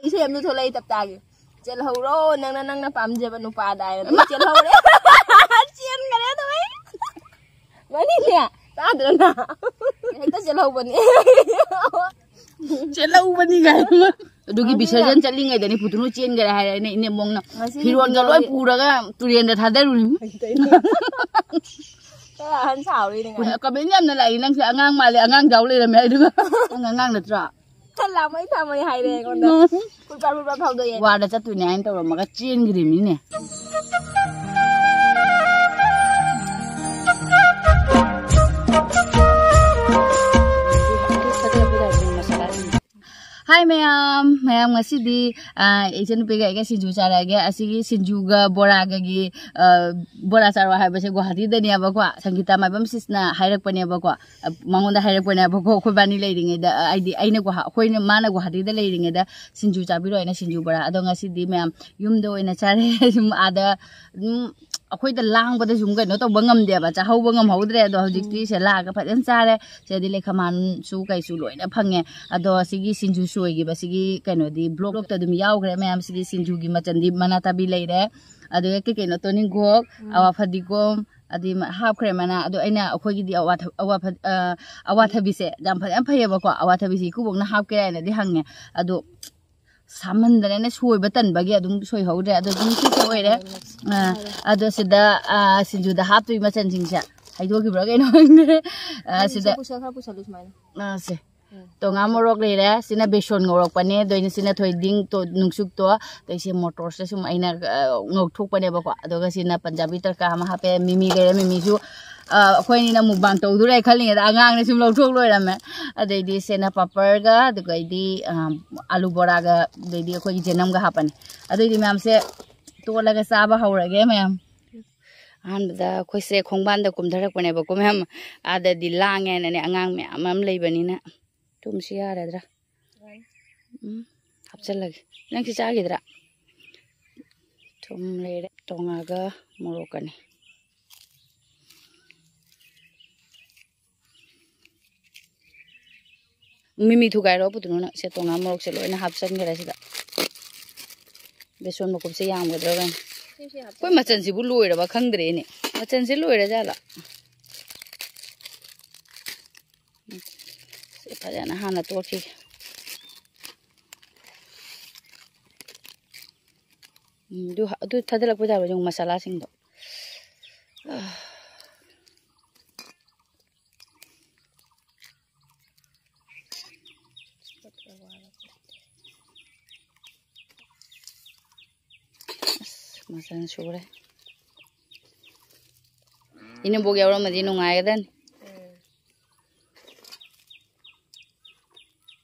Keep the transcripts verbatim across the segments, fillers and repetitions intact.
ꯏꯁꯩ ꯑꯃꯁꯨ ꯊꯣꯛꯂꯛꯏ ꯇꯞꯇꯥꯒꯤ꯫ "ꯆꯦꯜꯍꯧꯔꯣ, ꯅꯪꯅ, ꯅꯪꯅ ꯄꯥꯝꯖꯕ ꯅꯨꯄꯥꯗ" ꯍꯥꯏꯅ ꯑꯗꯨꯝ ꯆꯦꯜꯍꯧꯔꯦ꯫ ꯆꯦꯟꯈꯔꯦ ꯑꯗꯨꯝ ꯑꯩ꯫ ꯃꯅꯤꯅꯦ, ꯇꯥꯗ꯭ꯔꯣ ꯅꯪ? ꯍꯦꯛꯇ ꯆꯦꯜꯍꯧꯕꯅꯤ꯫ ꯆꯦꯜꯍꯧꯕꯅꯤ ꯀꯥꯏꯅ꯫ ꯑꯗꯨꯒꯤ ꯉꯁꯤꯅ ꯕꯤꯁꯔꯖꯟ ꯆꯠꯂꯤꯉꯩꯗꯅꯤ ꯄꯨꯇꯨꯅꯨ ꯆꯦꯟꯈꯔꯦ ꯍꯥꯏꯔꯦ ꯑꯩꯅ ꯏꯅꯦꯝꯕꯣꯛꯅ꯫ ꯉꯁꯤꯒꯤ ꯐꯤꯔꯣꯟꯒ ꯂꯣꯏ ꯚꯤꯗꯤꯑꯣꯒꯤ ꯄꯨꯔꯒ ꯇꯨꯔꯦꯟꯗ ꯊꯥꯗꯔꯨꯔꯤꯃꯤ꯫ ꯈꯔ ꯑꯍꯟ ꯁꯥꯎꯔꯤꯅꯦ ꯉꯥꯏ꯫ ꯀꯃꯦꯟ ꯌꯥꯝꯅ ꯂꯥꯛꯏ, "ꯅꯪꯁꯦ ꯑꯉꯥꯡ ꯃꯥꯜꯂꯦ, ꯑꯉꯥꯡ ꯌꯥꯎ ꯂꯩꯔꯝꯃꯦ" ꯍꯥꯏꯗꯨꯒ꯫ "ꯅꯪ ꯑꯉꯥꯡ ꯅꯠꯇ꯭ꯔꯣ?" ꯊꯜꯂꯥꯃꯩ ꯊꯥꯃꯩ ꯍꯥꯏꯔꯦ ꯑꯩꯉꯣꯟꯗ꯫ ꯎꯝ꯫ ꯐꯨꯠ ꯐꯥꯠ ꯐꯨꯠ ꯐꯥꯠ ꯐꯥꯎꯗꯣꯛꯑꯦ꯫ ꯋꯥꯔꯗ ꯆꯠꯇꯣꯏꯅꯦ ꯍꯥꯏꯅ ꯇꯧꯔꯝꯃꯒ ꯆꯦꯟꯈ꯭ꯔꯤꯃꯤꯅꯦ꯫ ꯍꯥꯏ ꯃꯌꯥꯝ, ꯃꯌꯥꯝ ꯉꯁꯤꯗꯤ, ꯑ, ꯏꯆꯟꯅꯨꯄꯤꯒ ꯑꯩꯒ ꯁꯤꯡꯖꯨ ꯆꯥꯔꯛꯑꯒꯦ꯫ ꯑꯁꯤꯒꯤ ꯁꯤꯡꯖꯨꯒ ꯕꯣꯔꯥꯒꯒꯤ, ꯑ, ꯕꯣꯔꯥ ꯆꯥꯔꯛꯑꯣ ꯍꯥꯏꯕꯁꯦ ꯒꯨꯋꯥꯍꯥꯇꯤꯗꯅꯦꯕꯀꯣ, ꯁꯪꯒꯤꯇꯥ ꯃꯥꯏꯕꯝ ꯁꯤꯁꯅ ꯍꯥꯏꯔꯛꯄꯅꯦꯕꯀꯣ꯫ ꯑ, ꯃꯉꯣꯟꯗ ꯍꯥꯏꯔꯛꯄꯅꯦꯕꯀꯣ, ꯑꯩꯈꯣꯏ ꯕꯥꯅꯤ ꯂꯩꯔꯤꯉꯩꯗ, ꯑ, ꯍꯥꯏꯗꯤ ꯑꯩꯅ ꯒꯨꯋꯥ-, ꯑꯩꯈꯣꯏꯅ, ꯃꯥꯅ ꯒꯨꯋꯥꯍꯥꯇꯤꯗ ꯂꯩꯔꯤꯉꯩꯗ ꯁꯤꯡꯖꯨ ꯆꯥꯕꯤꯔꯣ ꯍꯥꯏꯅ ꯁꯤꯡꯖꯨ ꯕꯣꯔꯥ꯫ ꯑꯗꯣ ꯉꯁꯤꯗꯤ ꯃꯌꯥꯝ ꯌꯨꯝꯗ ꯑꯣꯏꯅ ꯆꯥꯔꯦ꯫ ꯁꯨꯝ ꯑꯥꯗ, ꯎꯝ, ꯑꯩꯈꯣꯏꯗ ꯂꯥꯡꯕꯗ ꯁꯨꯝ ꯀꯩꯅꯣ ꯇꯧꯕ ꯉꯝꯗꯦꯕ, ꯆꯥꯍꯧꯕ ꯉꯝꯍꯧꯗ꯭ꯔꯦ꯫ ꯑꯗꯣ ꯍꯧꯖꯤꯛꯇꯤ ꯎꯝ꯫ ꯁꯦ ꯂꯥꯛꯑꯒ ꯐꯖꯅ ꯆꯥꯔꯦ꯫ ꯁꯤꯗꯗꯤ ꯂꯩꯈꯃꯥꯟꯁꯨ ꯀꯩꯁꯨ ꯂꯣꯏꯅ ꯐꯪꯉꯦ꯫ ꯑꯗꯣ ꯁꯤꯒꯤ ꯁꯤꯡꯖꯨ ꯁꯣꯏꯈꯤꯕ ꯁꯤꯒꯤ ꯀꯩꯅꯣꯗꯤ ꯕ꯭ꯂꯣꯛꯇ ꯑꯗꯨꯝ ꯌꯥꯎꯈ꯭ꯔꯦ ꯃꯌꯥꯝ꯫ ꯁꯤꯗꯤ ꯁꯤꯡꯖꯨꯒꯤ ꯃꯆꯜꯗꯤ ꯃꯅꯥ ꯇꯥꯕꯤ ꯂꯩꯔꯦ꯫ ꯑꯗꯨꯒ ꯀꯩ ꯀꯩꯅꯣ, ꯇꯣꯅꯤꯡꯈꯣꯛ, ꯎꯝ꯫ ꯑꯋꯥ ꯐꯗꯤꯒꯣꯝ, ꯑꯗꯨꯗꯤ ꯃ-, ꯍꯥꯞꯈ꯭ꯔꯦ ꯃꯅꯥ꯫ ꯑꯗꯣ ꯑꯩꯅ ꯑꯩꯈꯣꯏꯒꯤꯗꯤ ꯑꯋꯥ ꯊ-, ꯑꯋꯥ ꯐ-, ꯑ, ꯑꯋꯥꯊꯕꯤꯁꯦ ꯌꯥꯝ ꯐꯖ, ꯌꯥꯝ ꯐꯩꯌꯦꯕꯀꯣ꯫ ꯑꯋꯥꯊꯕꯤꯁꯤ ꯏꯀꯨꯕꯣꯛꯅ ꯍꯥꯞꯀꯦꯔꯥ ꯍꯥꯏꯅꯗꯤ ꯍꯪꯉꯦ꯫ ꯑꯗꯣ ꯁꯥꯃꯟꯗꯅ ꯑꯩꯅ ꯁꯣꯏꯕ ꯇꯟꯕꯒꯤ ꯑꯗꯨꯝ ꯁꯣꯏꯍꯧꯗ꯭ꯔꯦ꯫ ꯑꯗꯣ ꯑꯗꯨꯝ ꯁꯤꯁꯦ ꯑꯣꯏꯔꯦ꯫ ꯑ, ꯑꯗꯣ ꯁꯤꯗ, ꯑ, ꯁꯤꯡꯖꯨꯗ ꯍꯥꯞꯇꯣꯏ ꯃꯆꯜꯁꯤꯡꯁꯦ ꯍꯩꯗꯣꯛꯈꯤꯕ꯭ꯔꯥ ꯀꯩꯅꯣ ꯈꯪꯗꯦ꯫ ꯑ, ꯅꯪ ꯁꯤꯗ ꯄꯨꯁꯜ-, ꯈꯔ ꯄꯨꯁꯜꯂꯨ ꯁꯨꯃꯥꯏꯅ꯫ ꯑ, ꯁꯦ꯫ ꯎꯝ꯫ ꯇꯣꯉꯥ ꯃꯣꯔꯣꯛ ꯂꯩꯔꯦ꯫ ꯁꯤꯅ ꯕꯦꯁꯣꯟ ꯉꯧꯔꯛꯄꯅꯦ꯫ ꯑꯗꯣ ꯑꯩꯅ ꯁꯤꯅ ꯊꯣꯏꯗꯤꯡ ꯇꯣ-, ꯅꯨꯡꯁꯨꯛꯇꯣ꯫ ꯑꯗꯩ ꯁꯤ ꯃꯣꯇꯣꯔꯁꯤꯗ ꯁꯨꯝ ꯑꯩꯅ, ꯑ, ꯉꯧꯊꯣꯛꯄꯅꯦꯕꯀꯣ꯫ ꯑꯗꯨꯒ ꯁꯤꯅ ꯄꯟꯖꯥꯕꯤ ꯇꯔꯀꯥ ꯑꯃ ꯍꯥꯞꯄꯦ꯫ ꯃꯤꯃꯤ ꯂꯩꯔꯦ꯫ ꯃꯤꯃꯤꯁꯨ, ꯑ, ꯑꯩꯈꯣꯏ ꯑꯅꯤꯅ ꯃꯨꯛꯕꯥꯡ ꯇꯧꯗꯣꯔꯦ ꯈꯜꯂꯤꯉꯩꯗ ꯑꯉꯥꯡꯅ ꯁꯨꯝ ꯂꯧꯊꯣꯛ ꯂꯣꯏꯔꯝꯃꯦ꯫ ꯑꯗꯩꯗꯤ ꯁꯤꯅ ꯄꯥꯄꯔꯒ, ꯑꯗꯨꯒꯩꯗꯤ, ꯑ, ꯑꯂꯨ ꯕꯣꯔꯥꯒ, ꯑꯗꯩꯗꯤ ꯑꯩꯈꯣꯏꯒꯤ ꯖꯦꯅꯝꯒ ꯍꯥꯞꯄꯅꯤ꯫ ꯑꯗꯨꯏꯗꯤ ꯃꯌꯥꯝꯁꯦ ꯇꯣꯠꯂꯒ ꯆꯥꯕ ꯍꯧꯔꯒꯦ ꯃꯌꯥꯝ꯫ ꯑꯍꯥꯟꯕꯗ ꯑꯩꯈꯣꯏꯁꯦ ꯈꯣꯡꯕꯥꯟꯗ ꯀꯨꯝꯊꯔꯛꯄꯅꯦꯕꯀꯣ ꯃꯌꯥꯝ꯫ ꯑꯥꯗꯗꯤ ꯂꯥꯡꯉꯦ ꯍꯥꯏꯅꯅꯦ, ꯑꯉꯥꯡ ꯃꯌꯥꯝ ꯑꯃ ꯂꯩꯕꯅꯤꯅ꯫ ꯊꯨꯝꯁꯤ ꯌꯥꯔꯗ꯭ꯔꯥ? ꯎꯝ, ꯍꯥꯞꯆꯜꯂꯒꯦ꯫ ꯅꯪꯁꯤ ꯆꯥꯈꯤꯗ꯭ꯔꯥ? ꯊꯨꯝ ꯂꯩꯔꯦ, ꯇꯣꯉꯥꯒ ꯃꯣꯔꯣꯛꯀꯅꯤ꯫ ꯃꯤꯃꯤ ꯊꯨꯒꯥꯏꯔꯣ ꯄꯨꯇꯨꯅꯨꯅ꯫ ꯁꯦ ꯇꯣꯉꯥꯟ ꯃꯣꯔꯣꯛꯁꯦ ꯂꯣꯏꯅ ꯍꯥꯞꯆꯟꯈ꯭ꯔꯦ ꯁꯤꯗ꯫ ꯕꯦꯁꯣꯟ ꯃꯀꯨꯞꯁꯦ ꯌꯥꯝꯒꯗ꯭ꯔꯕꯅꯤ꯫ ꯑꯩꯈꯣꯏ ꯃꯆꯜꯁꯤꯕꯨ ꯂꯣꯏꯔꯕ ꯈꯪꯗ꯭ꯔꯦꯅꯦ꯫ ꯃꯆꯜꯁꯦ ꯂꯣꯏꯔꯖꯥꯠꯂ? ꯁꯤ ꯐꯖꯅ ꯍꯥꯟꯅ ꯇꯣꯠꯈꯤꯒꯦ꯫ ꯎꯝ, ꯑꯗꯨ, ꯑꯗꯨ ꯊꯥꯗꯔꯛꯄ ꯌꯥꯔꯣꯏ, ꯌꯦꯡꯉꯨ, ꯃꯁꯥꯂꯥꯁꯤꯡꯗꯣ꯫ ꯑꯁ, ꯃꯆꯜ ꯁꯨꯔꯦ꯫ ꯏꯅꯦꯝꯕꯣꯛ ꯌꯥꯎꯔꯝꯃꯗꯤ ꯅꯨꯡꯉꯥꯏꯒꯗꯅꯤ꯫ ꯎꯝ꯫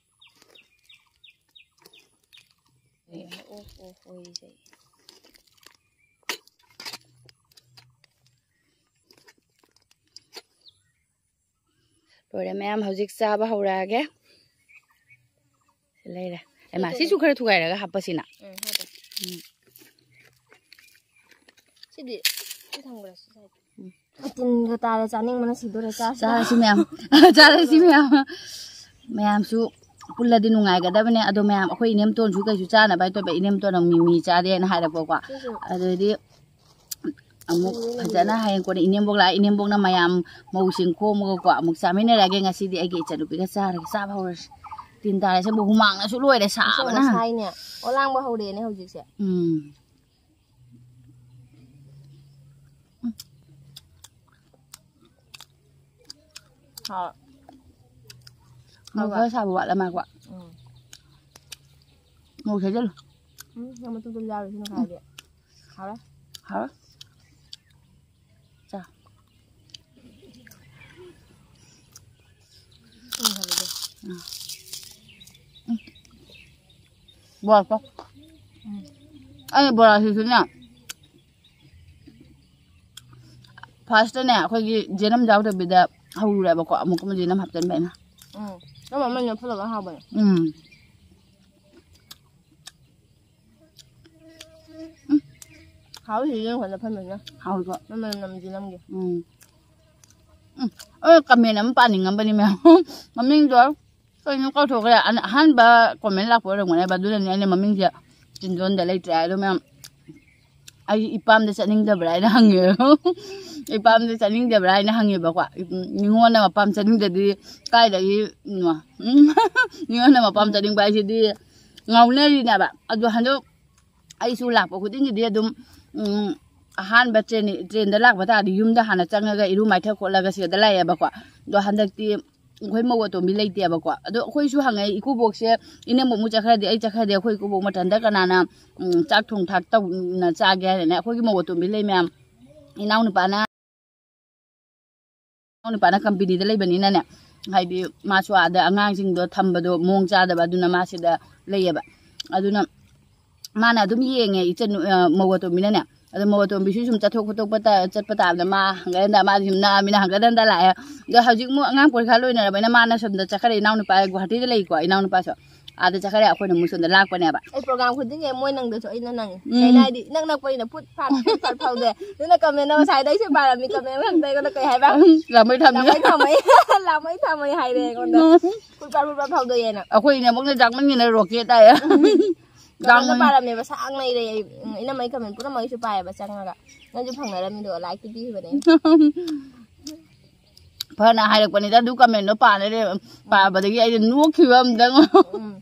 ꯑꯣ, ꯑꯣ, ꯑꯣꯏꯖꯩ꯫ ꯂꯣꯏꯔꯦ ꯃꯌꯥꯝ, ꯍꯧꯖꯤꯛ ꯆꯥꯕ ꯍꯧꯔꯛꯑꯒꯦ꯫ ꯂꯩꯔꯦ꯫ ꯑꯩꯃꯥ, ꯁꯤꯁꯨ ꯈꯔ ꯊꯨꯒꯥꯏꯔꯒ ꯍꯥꯞꯄꯁꯤꯅ꯫ ꯎꯝ, ꯍꯥꯞꯄꯣ꯫ ꯎꯝ꯫ ꯁꯤꯗꯤ ꯁꯤ ꯊꯝꯈ꯭ꯔꯁꯤ ꯁꯥꯏꯗ꯫ ꯎꯝ꯫ ꯇꯤꯟꯒ ꯇꯥꯔꯦ, ꯆꯥꯅꯤꯡꯕꯅ ꯁꯤꯗꯣꯔꯦ, ꯆꯥꯁꯤ꯫ ꯆꯥꯔꯁꯤ ꯃꯌꯥꯝ꯫ ꯆꯥꯔꯁꯤ ꯃꯌꯥꯝ꯫ ꯃꯌꯥꯝꯁꯨ ꯄꯨꯜꯂꯗꯤ ꯅꯨꯡꯉꯥꯏꯒꯗꯕꯅꯦ꯫ ꯑꯗꯣ ꯃꯌꯥꯝ, ꯑꯩꯈꯣꯏ ꯏꯅꯦꯝꯇꯣꯟꯁꯨ ꯀꯩꯁꯨ ꯆꯥꯅꯕ ꯍꯥꯏꯇꯧꯕ, ꯏꯅꯦꯝꯇꯣꯟꯅ ꯃꯤꯃꯤ ꯆꯥꯗꯦꯅ ꯍꯥꯏꯔꯛꯄꯀꯣ꯫ ꯁꯤꯁꯨ꯫ ꯑꯗꯨꯗꯤ ꯑꯃꯨꯛ ꯐꯖꯅ ꯍꯌꯦꯡ ꯀꯣꯟꯅ ꯏꯅꯦꯝꯕꯣꯛ ꯂꯥꯛꯑ, ꯏꯅꯦꯝꯕꯣꯛꯅ ꯃꯌꯥꯝ ꯃꯧꯁꯤꯡ ꯈꯣꯝꯃꯒꯀꯣ ꯑꯃꯨꯛ ꯆꯥꯃꯤꯟꯅꯔꯒꯦ꯫ ꯉꯁꯤꯗꯤ ꯑꯩꯒꯤ ꯏꯆꯥꯅꯨꯄꯤꯒ ꯆꯥꯔꯒꯦ꯫ ꯆꯥꯕ ꯍꯧꯔꯁꯤ꯫ ꯇꯤꯟ ꯇꯥꯔꯦ ꯑꯁꯦꯡꯕ, ꯍꯨꯃꯥꯡꯅꯁꯨ ꯂꯣꯏꯔꯦ ꯑꯁꯦꯡꯕ ꯁꯥꯕꯅ꯫ ꯁꯥꯏꯅꯦ꯫ ꯑꯣꯂꯥꯡꯕ ꯍꯧꯔꯛꯑꯦꯅꯦ ꯍꯧꯖꯤꯛꯁꯦ꯫ ꯎꯝ꯫ ꯍꯥꯎ꯫ ꯃꯣꯔꯣꯛ ꯈꯔ ꯁꯥꯕ ꯋꯥꯠꯂ ꯃꯥꯜꯂꯦꯀꯣ꯫ ꯎꯝ꯫ ꯃꯣꯔꯣꯛ ꯍꯩꯖꯜꯂꯨ꯫ ꯎꯝ, ꯅꯪ ꯃꯇꯨꯝ ꯇꯨꯝ ꯌꯥꯎꯔꯤꯁꯤꯅ ꯈꯥꯏꯗꯤ꯫ ꯍꯥꯎꯔꯦ꯫ ꯍꯥꯎꯔꯦ꯫ ꯆꯥ꯫ ꯎꯝ, ꯍꯥꯎꯔꯦ꯫ ꯎꯝ꯫ ꯎꯝ꯫ ꯕꯣꯔꯥ ꯆꯥꯎ꯫ ꯎꯝ꯫ ꯑꯩ ꯕꯣꯔꯥꯁꯤꯁꯨꯅꯦ, ꯐꯥꯔꯁꯇꯅꯦ ꯑꯩꯈꯣꯏꯒꯤ ꯖꯦꯅꯝ ꯌꯥꯎꯗꯕꯤꯗ ꯍꯧꯔꯨꯔꯦꯕꯀꯣ, ꯑꯃꯨꯛꯀ ꯖꯦꯅꯝ ꯍꯥꯞꯆꯤꯟꯕ ꯑꯩꯅ꯫ ꯎꯝ꯫ ꯑꯗꯨꯝ ꯑꯃ ꯅꯞꯁꯜꯂꯒ ꯍꯥꯎꯕꯅꯦ꯫ ꯎꯝ꯫ ꯎꯝ꯫ ꯍꯥꯎ, ꯁꯤ ꯌꯦꯡꯉꯣ, ꯐꯖ ꯐꯖꯅ꯫ ꯍꯥꯎꯏꯀꯣ? ꯃꯃꯜ ꯅꯝꯗꯤ ꯅꯝꯒꯦ꯫ ꯎꯝ꯫ ꯎꯝ꯫ ꯑꯩ ꯀꯃꯦꯟ ꯑꯃ ꯄꯥꯅꯤꯡꯉꯝꯕꯅꯤ ꯃꯌꯥꯝ꯫ ꯃꯃꯤꯡꯗꯣ ꯀꯩꯅꯣ ꯀꯥꯎꯊꯣꯛꯈ꯭ꯔꯦ꯫ ꯑꯍꯥꯟꯕ ꯀꯣꯃꯦꯟ ꯂꯥꯛꯄ ꯑꯣꯏꯔꯝꯒꯅꯦꯕ, ꯑꯗꯨꯅꯅꯦ ꯑꯩꯅ ꯃꯃꯤꯡꯁꯦ ꯆꯤꯟꯗꯣꯟꯗ ꯂꯩꯇ꯭ꯔꯦ ꯍꯥꯏꯗꯣ ꯃꯌꯥꯝ꯫ ꯑꯩ ꯏꯄꯥꯝꯗ ꯆꯠꯅꯤꯡꯗꯕ꯭ꯔꯥ ꯍꯥꯏꯅ ꯍꯪꯉꯦ꯫ ꯏꯄꯥꯝꯗ ꯆꯠꯅꯤꯡꯗꯕ꯭ꯔꯥ ꯍꯥꯏꯅ ꯍꯪꯉꯦꯕꯀꯣ꯫ ꯅꯤꯉꯣꯟꯗ ꯃꯄꯥꯝ ꯆꯠꯅꯤꯡꯗꯗꯤ ꯀꯥꯏꯗꯒꯤ? ꯎꯝ, ꯅꯤꯉꯣꯟꯗ ꯃꯄꯥꯝ ꯆꯠꯅꯤꯡꯕ ꯍꯥꯏꯁꯤꯗꯤ ꯉꯥꯎꯅꯔꯤꯅꯦꯕ꯫ ꯑꯗꯣ ꯍꯟꯗꯛ ꯑꯩꯁꯨ ꯂꯥꯛꯄ ꯈꯨꯗꯤꯡꯒꯤꯗꯤ ꯑꯗꯨꯝ, ꯎꯝ, ꯑꯍꯥꯟꯕ ꯇ꯭ꯔꯦꯟ, ꯇ꯭ꯔꯦꯟꯗ ꯂꯥꯛꯄ ꯇꯥꯔꯗꯤ ꯌꯨꯝꯗ ꯍꯥꯟꯅ ꯆꯪꯉꯒ ꯏꯔꯨ ꯃꯥꯏꯊ ꯈꯣꯠꯂꯒ ꯁꯤꯗ ꯂꯥꯛꯑꯦꯕꯀꯣ꯫ ꯑꯗꯣ ꯍꯟꯗꯛꯇꯤ ꯑꯩꯈꯣꯏ ꯃꯧ ꯑꯇꯣꯝꯕꯤ ꯂꯩꯇꯦꯕꯀꯣ꯫ ꯑꯗꯣ ꯑꯩꯈꯣꯏꯁꯨ ꯍꯪꯉꯦ, ꯏꯀꯨꯕꯣꯛꯁꯦ ꯏꯅꯦꯝꯕꯣꯛ ꯑꯃꯨꯛ ꯆꯠꯈ꯭ꯔꯗꯤ ꯑꯩ ꯆꯠꯈ꯭ꯔꯗꯤ ꯑꯩꯈꯣꯏ ꯏꯀꯨꯕꯣꯛ ꯃꯊꯟꯇ ꯀꯅꯥꯅ, ꯎꯝ, ꯆꯥꯛ ꯊꯣꯡ ꯊꯥꯛ ꯇꯧꯅ ꯆꯥꯒꯦ ꯍꯥꯏꯅꯅꯦ꯫ ꯑꯩꯈꯣꯏꯒꯤ ꯃꯧ ꯑꯇꯣꯝꯕꯤ ꯂꯩ ꯃꯌꯥꯝ, ꯏꯅꯥꯎꯅꯨꯄꯥꯅ ꯏꯅꯥꯎꯅꯨꯄꯥꯅ ꯀꯝꯄꯦꯅꯤꯗ ꯂꯩꯕꯅꯤꯅꯅꯦ, ꯍꯥꯏꯗꯤ ꯃꯥꯁꯨ ꯑꯥꯗ ꯑꯉꯥꯡꯁꯤꯡꯗꯣ ꯊꯝꯕꯗꯣ ꯃꯑꯣꯡ ꯆꯥꯗꯕ, ꯑꯗꯨꯅ ꯃꯥ ꯁꯤꯗ ꯂꯩꯌꯦꯕ꯫ ꯑꯗꯨꯅ ꯃꯥꯅ ꯑꯗꯨꯝ ꯌꯦꯡꯉꯦ, ꯏꯆꯟ, ꯑ, ꯃꯧ ꯑꯇꯣꯝꯕꯤꯅꯅꯦ꯫ ꯑꯗꯣ ꯃꯧ ꯑꯇꯣꯝꯕꯤꯁꯨ ꯁꯨꯝ ꯆꯠꯊꯣꯛ ꯈꯣꯠꯇꯣꯛꯄ ꯇ-, ꯆꯠꯄ ꯇꯥꯕꯗ ꯃꯥ ꯍꯪꯒꯠ ꯍꯟꯗ, ꯃꯥꯗꯤ ꯁꯨꯝ ꯅꯛꯑꯃꯤꯅ ꯍꯪꯒꯠ ꯍꯟꯗ ꯂꯥꯛꯑꯦ꯫ ꯑꯗꯣ ꯍꯧꯖꯤꯛ ꯑꯃꯨꯛ ꯑꯉꯥꯡ ꯄꯔꯤꯈꯥ ꯂꯣꯏꯅꯔꯕꯅꯤꯅ ꯃꯥꯅ ꯁꯣꯝꯗ ꯆꯠꯈ꯭ꯔꯦ, ꯏꯅꯥꯎꯅꯨꯄꯥ ꯒꯨꯍꯥꯇꯤꯗ ꯂꯩꯀꯣ, ꯏꯅꯥꯎꯅꯨꯄꯥꯁꯨ꯫ ꯑꯥꯗ ꯆꯠꯈ꯭ꯔꯦ, ꯑꯩꯈꯣꯏꯅ ꯑꯃꯨꯛ ꯁꯣꯝꯗ ꯂꯥꯛꯄꯅꯦꯕ꯫ ꯑꯩ ꯄ꯭ꯔꯣꯒ꯭ꯔꯥꯝ ꯈꯨꯗꯤꯡꯒꯤ ꯃꯣꯏ ꯅꯪꯗꯁꯨ ꯑꯩꯅ ꯅꯪꯉꯤ꯫ ꯎꯝ꯫ ꯀꯩꯅꯣ ꯍꯥꯏꯗꯤ ꯅꯪ ꯅꯛꯄꯅꯤꯅ ꯐꯨꯠ ꯐꯥꯠ, ꯐꯨꯠ ꯐꯥꯠ ꯐꯥꯎꯗꯦ꯫ ꯑꯗꯨꯅ ꯀꯃꯦꯟ ꯑꯃ ꯉꯁꯥꯏꯗ ꯑꯩꯁꯦ ꯄꯥꯔꯝꯃꯤ, ꯀꯃꯦꯟ ꯑꯃ ꯈꯪꯗ ꯑꯩꯉꯣꯟꯗ ꯀꯩ ꯍꯥꯏꯕ? ꯂꯥꯃꯩ ꯊꯥꯃꯩ꯫ ꯂꯥꯃꯩ ꯊꯥꯃꯩ꯫ ꯂꯥꯃꯩ ꯊꯥꯃꯩ ꯍꯥꯏꯔꯦ ꯑꯩꯉꯣꯟꯗ꯫ ꯎꯝ꯫ ꯐꯨꯠ ꯐꯥꯠ, ꯐꯨꯠ ꯐꯥꯠ ꯐꯥꯎꯗꯣꯛꯑꯦꯅ꯫ ꯑꯩꯈꯣꯏ ꯏꯅꯦꯝꯕꯣꯛꯅ ꯆꯥꯛꯃꯟꯒꯤꯅ ꯔꯣꯀꯦꯠ ꯇꯥꯏꯌꯦ꯫ ꯀꯃꯦꯟꯗ ꯆꯥꯛꯃꯟ- ꯄꯥꯔꯝꯃꯦꯕ, ꯁꯥꯡꯅ ꯏꯔꯦ ꯑꯩ꯫ ꯎꯝ, ꯏꯅꯝꯃꯩ ꯀꯃꯦꯟ ꯄꯨꯝꯅꯃꯛ ꯑꯩꯁꯨ ꯄꯥꯏꯌꯦꯕ ꯆꯪꯉꯒ꯫ ꯅꯪꯁꯨ ꯐꯪꯅꯔꯝꯃꯤꯗꯣ, ꯂꯥꯏꯛꯇꯤ ꯄꯤꯈꯤꯕꯅꯦ꯫ ꯐꯅ ꯍꯥꯏꯔꯛꯄꯅꯤꯗ, ꯑꯗꯨ ꯀꯃꯦꯟꯗꯣ ꯄꯥꯅ ꯂꯩ-, ꯄꯥꯕꯗꯒꯤ ꯑꯩꯗꯤ ꯅꯣꯛꯈꯤꯕ ꯑꯝꯇꯪ꯫ ꯎꯝ꯫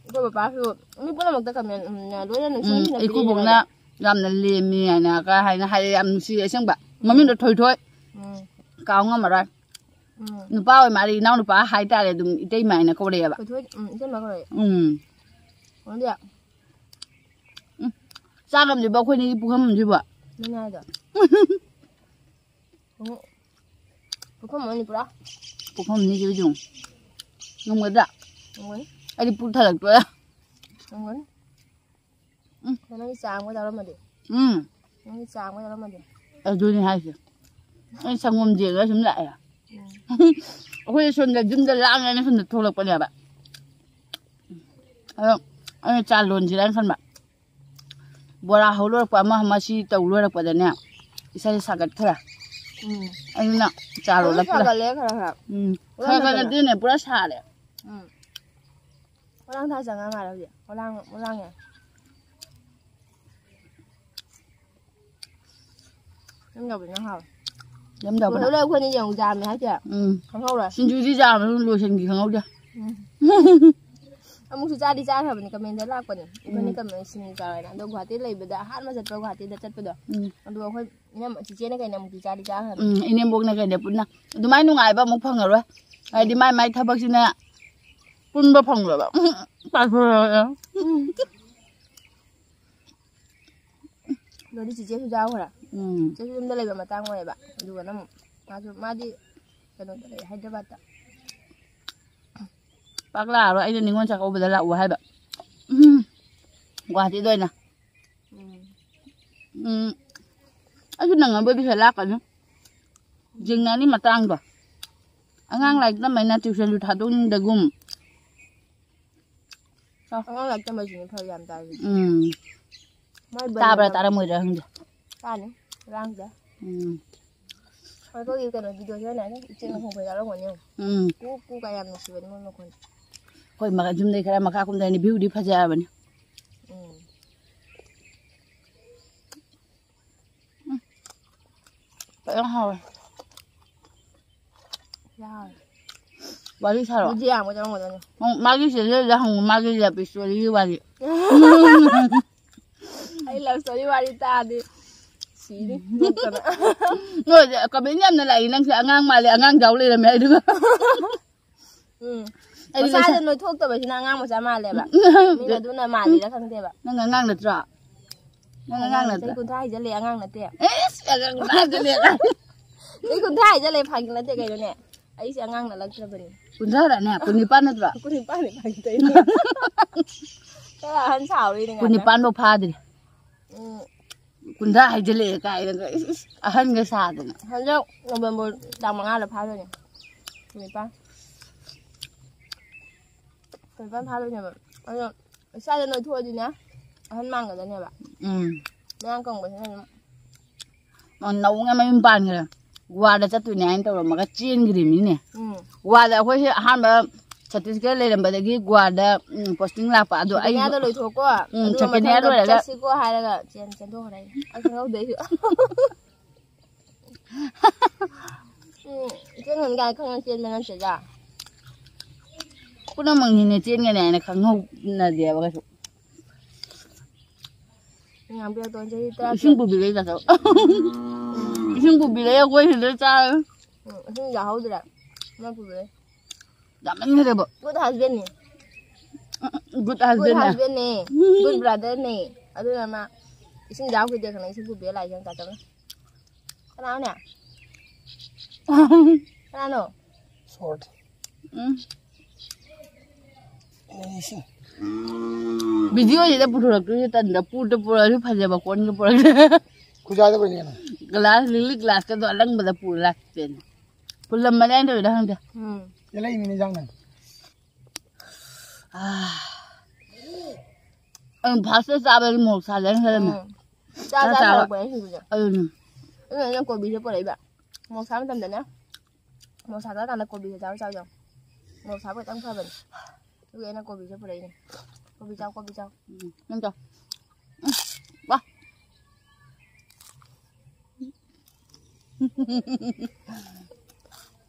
ꯑꯩꯈꯣꯏ ꯄꯄꯥꯁꯨ ꯃꯤ ꯄꯨꯝꯅꯃꯛꯇ ꯀꯃꯦꯟ, ꯎꯝ, ꯂꯣꯏꯅ ꯅꯨꯡꯁꯤ ꯎꯝ, ꯅꯨꯡꯁꯤꯅ ꯏꯀꯨꯕꯣꯛꯅ ꯄꯤꯔꯛꯏꯅꯦꯕ꯫ ꯌꯥꯝꯅ ꯂꯦꯝꯃꯤ ꯍꯥꯏꯅ ꯀ ꯍꯥꯏꯅ ꯍꯥꯏꯔꯛꯑꯦ, ꯌꯥꯝ ꯅꯨꯡꯁꯤꯌꯦ ꯑꯁꯦꯡꯕ꯫ ꯃꯃꯤꯡꯗꯣ ꯊꯣꯏꯊꯣꯏ꯫ ꯎꯝ꯫ ꯀꯥꯎ ꯉꯝꯃꯔꯣꯏ꯫ ꯎꯝ꯫ ꯅꯨꯄꯥ ꯑꯣꯏ ꯃꯥꯜꯂꯦ, ꯏꯅꯥꯎ ꯅꯨꯄꯥ ꯍꯥꯏꯇꯥꯔꯦ, ꯑꯗꯨꯝ ꯏꯇꯩꯃ ꯍꯥꯏꯅ ꯀꯧꯔꯛꯑꯦꯕ꯫ ꯊꯣꯏꯊꯣꯏ, ꯎꯝ, ꯏꯇꯩꯃ ꯀꯧꯔꯛꯑꯦ꯫ ꯎꯝ꯫ ꯈꯪꯗꯦ꯫ ꯎꯝ꯫ ꯆꯥ ꯉꯝꯗ꯭ꯔꯤꯕꯣ ꯑꯩꯈꯣꯏꯅꯤꯒꯤ ꯄꯨꯈꯝꯁꯤꯕꯣ? ꯑꯗꯨꯅꯦ ꯍꯥꯏꯗꯣ꯫ ꯎꯝ꯫ ꯄꯨꯈꯝ ꯑꯃꯅꯤ ꯄꯨꯔꯥ꯫ ꯄꯨꯈꯝ ꯑꯅꯤꯁꯤꯕꯨ ꯌꯦꯡꯉꯨ꯫ ꯉꯝꯒꯗ꯭ꯔꯥ? ꯉꯝꯒꯅꯤ꯫ ꯑꯩꯗꯤ ꯄꯨꯛ ꯊꯜꯂꯛꯇꯣꯔꯦ꯫ ꯉꯝꯒꯅꯤ꯫ ꯎꯝ꯫ ꯅꯪꯒꯤ ꯆꯥ ꯑꯃꯒ ꯌꯥꯎꯔꯝꯃꯗꯤ? ꯎꯝ꯫ ꯅꯪꯒꯤ ꯆꯥ ꯑꯃꯒ ꯌꯥꯎꯔꯝꯃꯗꯤ? ꯑꯗꯨꯅꯤ ꯍꯥꯏꯁꯦ꯫ ꯑꯩ ꯁꯪꯒꯣꯝ ꯌꯦꯡꯉꯒ ꯁꯨꯝ ꯂꯥꯛꯑꯦ꯫ ꯎꯝ꯫ ꯑꯩꯈꯣꯏ ꯁꯣꯝꯗ ꯌꯨꯝꯗ ꯂꯥꯡꯉꯦꯅ ꯁꯣꯝꯗ ꯊꯣꯛꯂꯛꯄꯅꯦꯕ꯫ ꯑꯗꯣ ꯑꯩꯅ ꯆꯥ ꯂꯣꯟꯁꯤꯔꯅ ꯈꯟꯕ꯫ ꯕꯣꯔꯥ ꯍꯧ ꯂꯣꯏꯔꯛꯄ, ꯑꯃ ꯑꯃ ꯁꯤ ꯇꯧ ꯂꯣꯏꯔꯛꯄꯗꯅꯦ ꯏꯁꯥꯁꯦ ꯁꯥꯒꯠꯈ꯭ꯔꯦ꯫ ꯎꯝ꯫ ꯑꯗꯨꯅ ꯆꯥ ꯑꯗꯨꯝ ꯂꯣꯜꯂꯛꯇ꯭ꯔꯦ꯫ ꯁꯥꯒꯠꯂꯦ ꯈꯔ ꯈꯔ꯫ ꯎꯝ꯫ ꯄꯨꯔꯥ ꯈꯔ ꯈꯔ ꯅꯠꯇꯅ꯫ ꯅꯠꯇꯦꯅꯦ, ꯄꯨꯔꯥ ꯁꯥꯔꯦ꯫ ꯎꯝ꯫ ꯄꯣꯂꯥꯡ ꯊꯥ ꯆꯪꯉ ꯃꯥꯜꯂꯦ ꯍꯧꯖꯤꯛ꯫ ꯄꯣꯂꯥꯡ, ꯄꯣꯂꯥꯡ ꯌꯥꯏ꯫ ꯌꯨꯝ ꯌꯧꯕꯅ ꯍꯥꯎꯋꯦ꯫ ꯌꯨꯝ ꯌꯧꯕꯅ꯫ ꯂꯣꯏꯔꯦ ꯑꯩꯈꯣꯏꯅꯤ ꯌꯦꯡꯉꯨ ꯖꯥꯝꯅꯦ ꯍꯥꯏꯁꯦ꯫ ꯎꯝ꯫ ꯈꯪꯍꯧꯔꯣꯏ꯫ ꯁꯤꯡꯖꯨꯗꯤ ꯖꯥꯝ ꯑꯗꯨꯝ ꯂꯣꯏꯁꯤꯟꯈꯤ ꯈꯪꯍꯧꯗꯦ꯫ ꯎꯝ꯫ ꯑꯃꯨꯛꯁꯨ ꯆꯥꯗꯤ ꯆꯥꯈ꯭ꯔꯕꯅꯤ ꯀꯃꯦꯟꯗ ꯂꯥꯛꯄꯅꯦ꯫ ꯑꯩꯈꯣꯏꯅꯤ ꯎꯝ꯫ ꯀꯃꯦꯟ ꯁꯤꯡꯖꯨ ꯆꯥꯎꯋꯦꯅ꯫ ꯑꯗꯣ ꯒꯨꯍꯥꯇꯤ ꯂꯩꯕꯗ ꯑꯍꯥꯟꯕ ꯆꯠꯄ ꯒꯨꯍꯥꯇꯤꯗ ꯆꯠꯄꯗꯣ꯫ ꯎꯝ꯫ ꯑꯗꯨ ꯑꯩꯈꯣꯏ ꯏꯅꯝ ꯆꯤꯆꯦꯅ ꯀꯩꯅ ꯑꯃꯨꯛꯇꯤ ꯆꯥꯗꯤ ꯆꯥꯈ꯭ꯔꯕꯅꯤ꯫ ꯎꯝ, ꯏꯅꯦꯝꯕꯣꯛꯅ ꯀꯩꯅ ꯄꯨꯟꯅ꯫ ꯑꯗꯨꯃꯥꯏꯅ ꯅꯨꯡꯉꯥꯏꯕ ꯑꯃꯨꯛ ꯐꯪꯉꯔꯣꯏ꯫ ꯍꯥꯏꯗꯤ ꯎꯝ꯫ ꯃꯥꯏ ꯃꯥꯏ ꯊꯕꯛꯁꯤꯅ ꯄꯨꯟꯕ ꯐꯪꯗꯕ꯫ ꯎꯝ, ꯇꯥꯊꯣꯔꯛꯑꯦ꯫ ꯎꯝ꯫ ꯑꯗꯨꯗꯤ ꯆꯤꯆꯦꯁꯨ ꯌꯥꯎꯈ꯭ꯔꯦ꯫ ꯎꯝ꯫ ꯆꯤꯆꯦꯁꯨ ꯌꯨꯝꯗ ꯂꯩꯕ ꯃꯇꯥꯡ ꯑꯣꯏꯌꯦꯕ꯫ ꯑꯗꯨꯒ ꯅꯪ ꯃꯥꯁꯨ, ꯃꯥꯗꯤ ꯀꯩꯅꯣꯗ ꯂꯩ, ꯍꯥꯏꯗ꯭ꯔꯕꯥꯠꯇ꯫ ꯄꯥꯛ ꯂꯥꯛꯑꯔꯣꯏ꯫ ꯑꯩꯅ ꯅꯤꯉꯣꯜ ꯆꯥꯛꯀꯧꯕꯗ ꯂꯥꯛꯎ ꯍꯥꯏꯕ꯫ ꯎꯝ꯫ ꯒꯨꯍꯥꯇꯤꯗ ꯑꯣꯏꯅ꯫ ꯎꯝ꯫ ꯎꯝ꯫ ꯑꯩꯁꯨ ꯅꯪꯅꯕ ꯄꯩꯁꯥ ꯂꯥꯛꯀꯅꯤ꯫ ꯖꯤꯡꯅꯅꯤ ꯃꯇꯥꯡꯗꯣ꯫ ꯑꯉꯥꯡ ꯂꯥꯏꯔꯤꯛ ꯇꯝꯕꯩꯅ tuitionꯁꯨ ꯊꯥꯗꯣꯛꯅꯤꯡꯗꯒꯨꯝ꯫ ꯑꯉꯥꯡ ꯂꯥꯏꯔꯤꯛ ꯇꯝꯕꯁꯤꯅꯦ ꯐꯔꯛ ꯌꯥꯝ ꯇꯥꯔꯤꯁꯦ꯫ ꯎꯝ꯫ ꯃꯥꯏ ꯕꯟ ꯇꯥꯕ꯭ꯔꯥ ꯑꯣꯏꯅ ꯇꯥꯔꯝꯃꯣꯏꯗ꯭ꯔꯥ ꯈꯪꯗꯦ꯫ ꯇꯥꯅꯤ꯫ ꯂꯥꯡꯗꯦ꯫ ꯎꯝ꯫ ꯑꯩꯈꯣꯏꯒꯤ ꯀꯩꯅꯣ videoꯁꯦ ꯑꯣꯏꯅ ꯏꯆꯦ ꯃꯈꯣꯟ ꯈꯔ ꯌꯥꯎꯔꯝꯒꯅꯤ ꯌꯦꯡꯉꯨ꯫ ꯎꯝ꯫ ꯀꯨ ꯀꯨ ꯀꯥꯏ ꯌꯥꯝ ꯅꯨꯡꯁꯤꯕꯅꯤ ꯃꯣꯏ ꯃꯈꯣꯟ꯫ ꯑꯩꯈꯣꯏ ꯃ-, ꯌꯨꯝꯗꯩ ꯈꯔ ꯃꯈꯥ ꯀꯨꯝꯊꯔꯅꯤ, viewꯗꯤ ꯐꯖꯕꯅꯤ꯫ ꯎꯝ꯫ ꯐꯖꯅ ꯍꯥꯎꯋꯦ꯫ ꯌꯥꯎꯔꯦ꯫ ꯋꯥꯔꯤ ꯁꯥꯔꯣ꯫ ꯕꯨꯖꯤꯌꯥ ꯑꯃꯒ ꯆꯥꯔꯝꯒꯗꯕꯅꯤ꯫ ꯎꯝ, ꯃꯥꯒꯤ ꯆꯦꯆꯦꯗ ꯍꯪꯉꯨ, ꯃꯥꯒꯤ love storyꯒꯤ ꯋꯥꯔꯤ꯫ ꯑꯩ love story ꯋꯥꯔꯤ ꯇꯥꯔꯗꯤ ꯁꯤꯅꯤ ꯅꯣꯛꯇꯅ꯫ ꯅꯣꯏꯁꯦ comment ꯌꯥꯝꯅ ꯂꯥꯛꯏ, "ꯅꯪꯁꯦ ꯑꯉꯥꯡ ꯃꯥꯜꯂꯦ, ꯑꯉꯥꯡ ꯌꯥꯎ ꯂꯩꯔꯝꯃꯦ" ꯍꯥꯏꯗꯨꯒ꯫ ꯎꯝ꯫ ꯑꯩꯗꯤ ꯃꯁꯥꯗ ꯂꯩꯁꯥ- ꯅꯣꯏꯊꯣꯛꯇꯕꯁꯤꯅ ꯑꯉꯥꯡ ꯃꯆꯥ ꯃꯥꯜꯂꯦꯕ꯫ ꯃꯤꯅ ꯑꯗꯨꯅ ꯃꯥꯜꯂꯤꯔ ꯈꯪꯗꯦꯕ꯫ ꯅꯪ ꯑꯉꯥꯡ ꯅꯠꯇ꯭ꯔꯣ? ꯅꯪ ꯑꯉꯥꯡ ꯅꯠꯇ꯭ꯔꯣ? ꯆꯍꯤ ꯀꯨꯟꯊ꯭ꯔꯥ ꯍꯥꯏꯖꯜꯂꯦ, ꯑꯉꯥꯡ ꯅꯠꯇꯦ꯫ ꯑꯦꯁ, ꯑꯉꯥꯡ ꯀꯨꯟꯊ꯭ꯔꯥ ꯍꯥꯏꯖꯜꯂꯦ꯫ ꯆꯍꯤ ꯀꯨꯟꯊ꯭ꯔꯥ ꯍꯥꯏꯖꯜꯂꯦ, ꯐꯥꯒꯤ ꯅꯠꯇꯦ ꯀꯩꯅꯣꯅꯦ꯫ ꯑꯩꯁꯦ ꯑꯉꯥꯡ ꯅꯠꯂꯛꯇ꯭ꯔꯕꯅꯤ꯫ ꯀꯨꯟꯊ꯭ꯔꯥꯔꯅꯦ? ꯀꯨꯟꯅꯤꯄꯥꯟ ꯅꯠꯇ꯭ꯔꯣ? ꯀꯨꯟꯅꯤꯄꯥꯟꯅꯤ ꯐꯥꯒꯤ ꯇꯧꯔꯤꯅꯦ꯫ ꯈꯔ ꯑꯍꯟ ꯁꯥꯍꯧꯔꯤꯅꯦ ꯉꯥꯛꯇ꯫ ꯀꯨꯟꯅꯤꯄꯥꯟ ꯐꯥꯎ ꯐꯥꯗ꯭ꯔꯤ꯫ ꯎꯝ꯫ ꯀꯨꯟꯊ꯭ꯔꯥ ꯍꯥꯏꯖꯜꯂꯛꯑꯦ ꯀꯥꯏꯅꯒ ꯏꯁ, ꯏꯁ, ꯑꯍꯟꯒ ꯁꯥꯗꯅ꯫ ꯍꯟꯗꯛ ꯅꯣꯕꯦꯝꯕꯔ ꯇꯥꯡ ꯃꯉꯥꯗ ꯐꯥꯗꯣꯏꯅꯦ꯫ ꯀꯨꯟꯅꯤꯄꯥꯟ꯫ ꯀꯨꯟꯅꯤꯄꯥꯟ ꯐꯥꯗꯣꯏꯅꯦꯕ꯫ ꯑꯗꯣ ꯏꯁꯥꯗ ꯅꯣꯏꯊꯣꯛꯑꯗꯤꯅꯦ, ꯑꯍꯟ ꯃꯥꯟꯒꯗꯣꯏꯅꯦꯕ꯫ ꯎꯝ꯫ ꯃꯌꯥꯡ ꯀꯪꯕꯁꯤꯅ ꯑꯗꯨꯝ꯫ ꯑꯣ, ꯅꯧꯅ ꯃꯌꯨꯝ ꯄꯥꯟꯈ꯭ꯔꯦ꯫ ꯒꯣꯋꯥꯗ ꯆꯠꯇꯣꯏꯅꯦ ꯍꯥꯏꯅ ꯇꯧꯔꯝꯃꯒ ꯆꯦꯟꯈ꯭ꯔꯤꯃꯤꯅꯦ꯫ ꯎꯝ꯫ ꯒꯣꯋꯥꯗ ꯑꯩꯈꯣꯏꯁꯦ ꯑꯍꯥꯟꯕ ꯁꯠꯇꯤꯁꯒꯔ ꯂꯩꯔꯝꯕꯗꯒꯤ ꯒꯣꯋꯥꯗ, ꯎꯝ, ꯄꯣꯁꯇꯤꯡ ꯂꯥꯛꯄ꯫ ꯑꯗꯣ ꯑꯩꯁꯨ ꯁꯦꯀꯦꯟ ꯏꯌꯥꯔꯗꯣ ꯂꯣꯏꯊꯣꯛꯀꯣ꯫ ꯎꯝ, ꯑꯗꯨꯒ ꯁꯦꯀꯦꯟ ꯏꯌꯥꯔ ꯃꯊꯪꯗ ꯂꯣꯏꯔꯒ ꯆꯠꯁꯤꯀꯣ ꯍꯥꯏꯔꯒ ꯆꯦꯟ-, ꯆꯦꯟꯊꯣꯛꯈ꯭ꯔꯦ ꯑꯩꯁꯨ꯫ ꯑꯩ ꯈꯪꯍꯧꯗꯦ ꯑꯩꯁꯨ꯫ ꯎꯝ, ꯆꯦꯟꯒꯅꯤ ꯀꯥꯏꯅ ꯈꯪꯅ ꯆꯦꯟꯕ ꯅꯠꯇꯦꯗ꯫ ꯄꯨꯝꯅꯃꯛꯅꯤꯅꯦ ꯆꯦꯟꯒꯅꯤ ꯍꯥꯏꯅ ꯈꯪꯍꯧꯅꯗꯦꯕ ꯀꯩꯁꯨ꯫ ꯉꯥꯡꯕꯤꯔꯛꯇꯣ ꯆꯍꯤ ꯇꯔꯥ ꯏꯁꯤꯡ ꯄꯨꯕꯤꯔꯛꯏ ꯇꯥꯆꯧ꯫ ꯏꯁꯤꯡ ꯄꯨꯕꯤꯔꯛꯑꯦ ꯑꯩꯈꯣꯏ ꯁꯤꯗ ꯆꯥꯔꯦ꯫ ꯎꯝ, ꯏꯁꯤꯡ ꯌꯥꯍꯧꯗ꯭ꯔꯦ꯫ ꯃꯥ ꯄꯨꯕꯤꯔꯛꯑꯦ꯫ ꯌꯥꯝꯃꯟꯈ꯭ꯔꯦꯕ꯫ Good husband ꯅꯦ꯫ Good Good husband ꯅꯦ꯫ Husband ꯅꯦ꯫ Good brother ꯅꯦ꯫ ꯑꯗꯨꯅ ꯃꯥ ꯏꯁꯤꯡ ꯌꯥꯍꯧꯈꯤꯗꯦ ꯈꯪꯉꯦ, ꯏꯁꯤꯡ ꯄꯨꯕꯤꯔ ꯂꯥꯛꯏꯁꯦ ꯇꯥꯆꯧꯅ꯫ ꯀꯅꯥꯅꯣꯅꯦ? ꯀꯅꯥꯅꯣ? Short꯫ ꯎꯝ꯫ ꯚꯤꯗꯤꯑꯣꯁꯤꯗ ꯄꯨꯊꯣꯔꯛꯇꯣꯏꯁꯦ ꯇꯟꯗ, ꯄꯨꯔꯗ ꯄꯨꯔꯛꯑꯁꯨ ꯐꯖꯕ ꯀꯣꯟꯒ ꯄꯨꯔꯛꯇꯦ꯫ ꯈꯨꯖꯥꯗ ꯀꯩꯅꯣ? ꯒ꯭ꯂꯥꯁ, ꯂꯤꯛꯂꯤ ꯒ꯭ꯂꯥꯁꯀꯗꯣ ꯑꯂꯪꯕꯗ ꯄꯨꯔ ꯂꯥꯛꯇꯦꯅꯦ꯫ ꯐꯨꯜꯂꯝꯕꯅꯦ ꯑꯩꯅ ꯇꯧꯔꯤꯗꯣ ꯈꯪꯗꯦ꯫ ꯎꯝ꯫ ꯌꯦꯜꯂꯛꯏꯅꯤꯅꯦ ꯏꯟꯖꯥꯡ ꯅꯪ꯫ ꯑꯥ꯫ ꯑꯪ, ꯐꯥꯔꯁꯇ ꯆꯥꯕꯗꯤ ꯃꯣꯔꯣꯛ ꯁꯥꯗꯦꯅ ꯈꯜꯂꯝꯃꯦ꯫ ꯎꯝ꯫ ꯆꯥ ꯆꯥ ꯆꯥ ꯆꯥꯕ꯫ ꯊꯥꯔꯛꯄꯅꯦ ꯁꯤꯡꯖꯨꯁꯦ꯫ ꯑꯗꯨꯅꯤ꯫ ꯑꯗꯨꯅ ꯑꯩꯅ ꯀꯣꯕꯤꯁꯦ ꯄꯨꯔꯛꯏꯕ꯫ ꯃꯣꯔꯣꯛ ꯁꯥꯕ ꯃꯇꯝꯗꯅꯦ꯫ ꯃꯣꯔꯣꯛ ꯁꯥꯗ꯭ꯔꯀꯥꯟꯗ ꯀꯣꯕꯤꯁꯦ ꯆꯥꯕ ꯆꯥꯎ ꯆꯥꯎ꯫ ꯃꯣꯔꯣꯛ ꯁꯥꯕ ꯈꯤꯇꯪ ꯐꯕꯅꯦ꯫ ꯑꯗꯨꯒꯤ ꯑꯩꯅ ꯀꯣꯕꯤꯁꯦ ꯄꯨꯔꯛꯏꯅꯦ꯫ ꯀꯣꯕꯤ ꯆꯥꯎ, ꯀꯣꯕꯤ ꯆꯥꯎ꯫ ꯎꯝ, ꯅꯪ ꯆꯥꯎ꯫ ꯎꯝ, ꯋꯥ꯫